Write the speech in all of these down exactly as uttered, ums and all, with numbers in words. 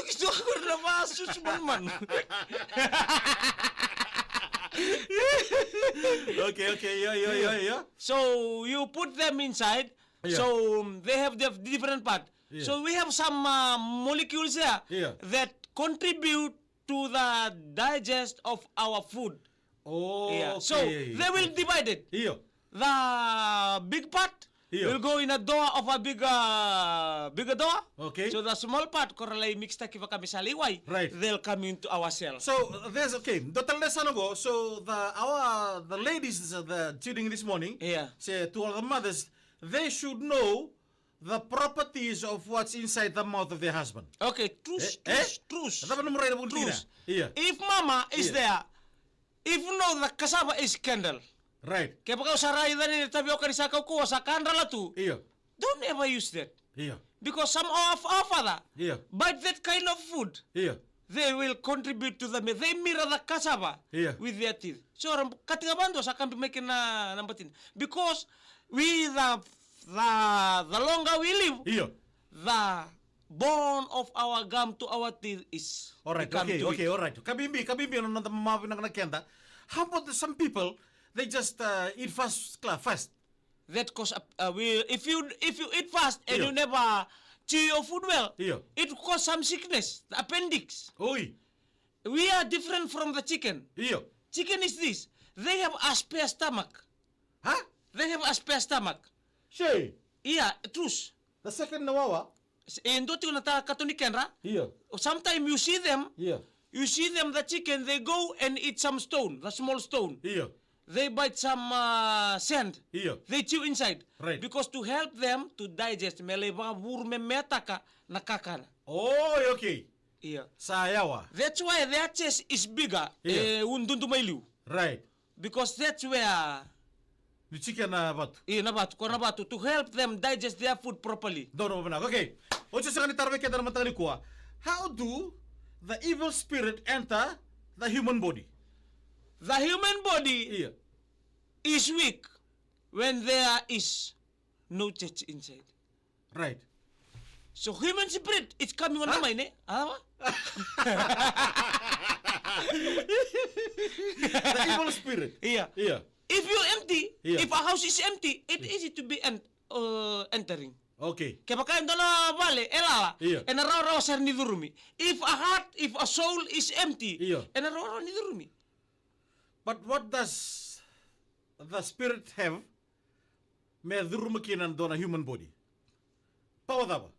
Tukituki tu qori na vasusu manumanu. Okay, okay, yeah, yeah, yeah, yeah. So you put them inside. Yeah. So um, they have the different part. Yeah. So we have some uh, molecules there Yeah. that contribute to the digest of our food. Oh, Yeah. okay. So they will divide it. Io. The big part Yeah. will go in a door of a big, uh, bigger door. Okay. So the small part, ko ra lai mix taki vaka me sa lai wai, Right. They'll come into our cell. So uh, there's okay. Dr. Lesanago, so the our the ladies uh, the tuning this morning, Yeah. Say to all the mothers, they should know the properties of what's inside the mouth of their husband. Okay, truth, Eh? truth, truth. Cava na murai na vulitina? Truth. Yeah. If mama is Yeah. there, if no, the cassava is candle. Right. Kevaka o sa raica ni tapioka ni sa kaukauwa sa kadrala tu. Yeah. Don't ever use that. Yeah. Because some of our father Yeah. bite that kind of food. Yeah. They will contribute to the meal. They mirror the cassava Yeah. with their teeth. So ram- kati ga vadua sa kabi mai kina na batina. Because we the the the longer we live, Yeah. the bond of our gum to our teeth is All right. become Okay. too Okay. weak. All right. Kabibi, kabibi, no nanda mama vinaka na kenda. How about the, some people? They just uh, eat fast, kla- fast. That cause a, uh, we, if you if you eat fast and Yeah. you never chew your food well, Yeah. It cause some sickness, the appendix. Oi. We are different from the chicken. Io. Chicken is this. They have a spare stomach. Huh? They have a spare stomach. Say. Yeah, truth. The second na wawa. E dua tiko na ta kato ni kedra. Io. Sometimes you see them, Io. You see them, the chicken, they go and eat some stone, the small stone. Io. They bite some uh, sand. Io. They chew inside. Right. Because to help them to digest, me lai vakavuru me metaka na kakana. Oh, okay. Io. Sa yawa. That's why their chest is bigger. Io. E, un dudu mai liu. Right. Because that's where ni chicken na vatu. Io, na vatu, ko na vatu, to help them digest their food properly. Donu vinaka. Okay. Oti sega ni tara vei keda na mataka nikua. How do the evil spirit enter the human body? The human body Io. Is weak when there is no church inside. Right. So human spirit is coming on the mind, eh? Alawa? The evil spirit. Io. Io. If you empty, Io. If a house is empty, it easy to be en uh, entering. Okay. Kevaka e dua na vale e lala, Io. Ena rawarawa sara ni curumi. If a heart, if a soul is empty, Io. Ena rawarawa ni curumi. But what does the spirit have me curuma kina dua na human body? Power cava?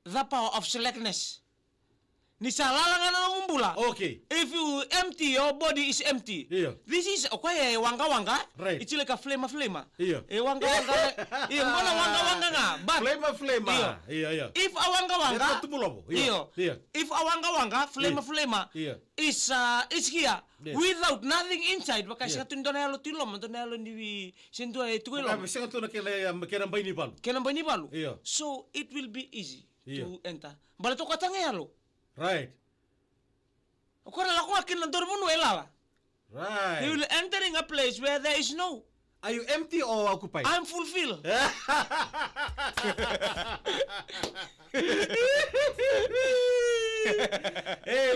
The power of slackness. Ni sa lala ga na nomu bula. Okay. If you empty, your body is empty. Io. This is, o koya e wagawaga. Right. It's like a flema flema. Io. E wagawaga. Io, qo na wagawaga ga. But Flema flema. Io. Io, io. If a wagawaga. Io. Io. If a wagawaga, flema Io. Flema. Io. Is, uh, is here. Yes. Without nothing inside, vaka Io. Sega tu ni dua na yalo tu i loma, dua na yalo ni vi, se dua e tu i loma. Vaka sega tu na kena, kena bai ni valu. Kena bai ni valu. Io. So it will be easy Io. To enter. Baleta o koya taga e yalo. Right. O koya na lako ga kina na dua na vanua e lala. Right. He will entering a place where there is no Are you empty or occupied? I'm fulfilled. E,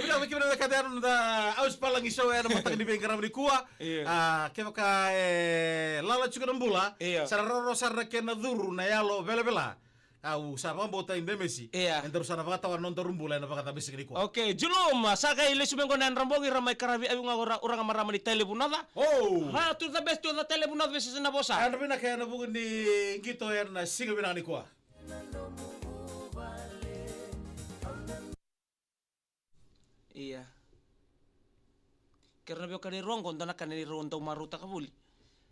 vinaka vei kemuni na wekada ena noda Ausi Palagi Show ena mataka ni veiqaravi nikua. Io. A, kevaka e lala tiko na bula, Io. Sa rawarawa sara na kena curu na yalo velavela. Au sa vakabauta i Demesi. Io. Edaru sa na vakatawa na nodaru bula ena vakacabesika nikua. Okay, Julum, sa qai lesu mai qo na yadra bogi, ra mai qaravi au ga o uraga marama ni Tailevu Naca. Oh. Ha, to the best, to the Tailevu Naca, vei sese na vosa. Yadra vinaka ena vuku ni qito ena siga vinaka nikua. Ia. Keirau na veiwekani rua qo, dua na ka ni rau dau marautaka voli.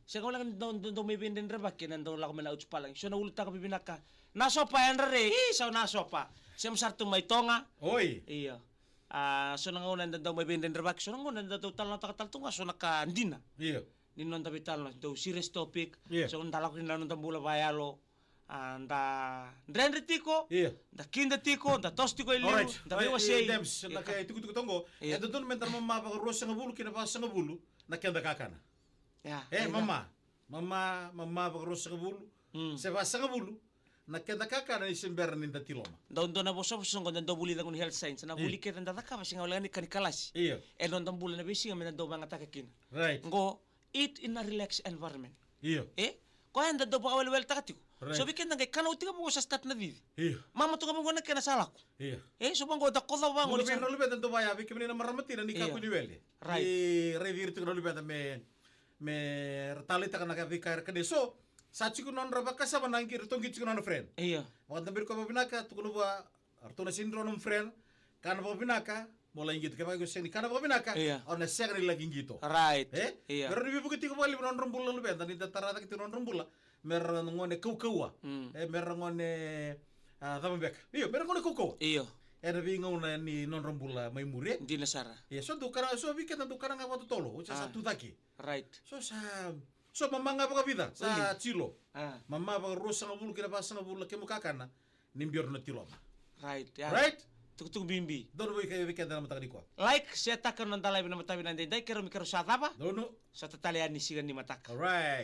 Sega wale ga ni dau, dau, dau mai veidredrevaki ena dau lako mai na Ausi Palagi. So na ulutaga vivinaka. Na sopa yadra re, i, sa na sopa. Sema sara tu mai Toga. Oi. Ia. A, so na gauna eda dau mai veidredrevaki, so na gauna eda dau talanoataka tale tu ga so na ka dina. Ia. Ni noda veitalanoa, dau serious topic. Ia. So da lako kina na noda bula vakayalo. A, da dredre tiko, Ia. Da kida tiko, da toso tiko e liu, Alright. Da Ai, veiwasei. Debs, na Ia. Ka e tukutuku toqo, Ia. E dodonu me da mama vakaruasagavulu ki na vasagavulu na keda kakana. Ia, E, ia. Mama, mama, mama vakaruasagavulu, Mm. Se vasagavulu na keda kakana ni se bera ni da tiloma. Dau dua na vosavosa qo da dau vulica qo ni health science, na Ia. Vuli kece da cakava sega wale ga ni ka ni kalasi. Ia. E noda bula na veisiga me da dau vagataka kina. Right. Qo, eat in a relaxed environment. Io. E? Koya eda dau vakaweleweletaka tiko. Right. So vei keda qai kana oti ga vaqo sa start na cici. Io. Mama tu ga vaqo na kena sa lako. Io. E, so vaqo da koca vaqo Vuqa ni vei sa na luveda dau vaya vei kemuni na marama tina ni Io. Kakua ni wele. Right. Ni raici ira tiko na luveda me, me ra taleitaka na ka veika era kania. So, sa tiko nodra vakasama na qi, ratou qi tiko nona friend. Io. Vakadaberi koya vakavinaka, tukuna vua, Ratou na sega ni drau nomu friend, kana vakavinaka, mo lai qito. Kevaka iko sega ni kana vakavinaka, Io. Au na sega ni laki qito. Right. E? Io. Me rawa ni veivuke tiko vakalevu na nodra bula na luveda, ni da tara cake tiko na nodra bula, me ra gone kaukauwa. Mm. E, me ra gone, a, cava beka. Io, me ra gone kaukauwa. Io. Ena veigauna ni nodra bula mai muri, e? Dina sara. Io, so dou kana, so vei keda dou kana ga vakatotolo, oti sa, A. Sa tu cake. Right. So sa, so mama ga vakavica, sa Uli. Tilo. A. Mama vakaruasagavulu ki na vasagavulu na kemu kakana, ni bera na tiloma. Right, ya. Right? Tukutuku bibi. Donu vei ke-, vei keda na mataka nikua. Like, share taka na noda live na mataka vinaka edaidai, keirau me keirau sa cava. Donu. Sa tatale yani siga ni mataka. Alright.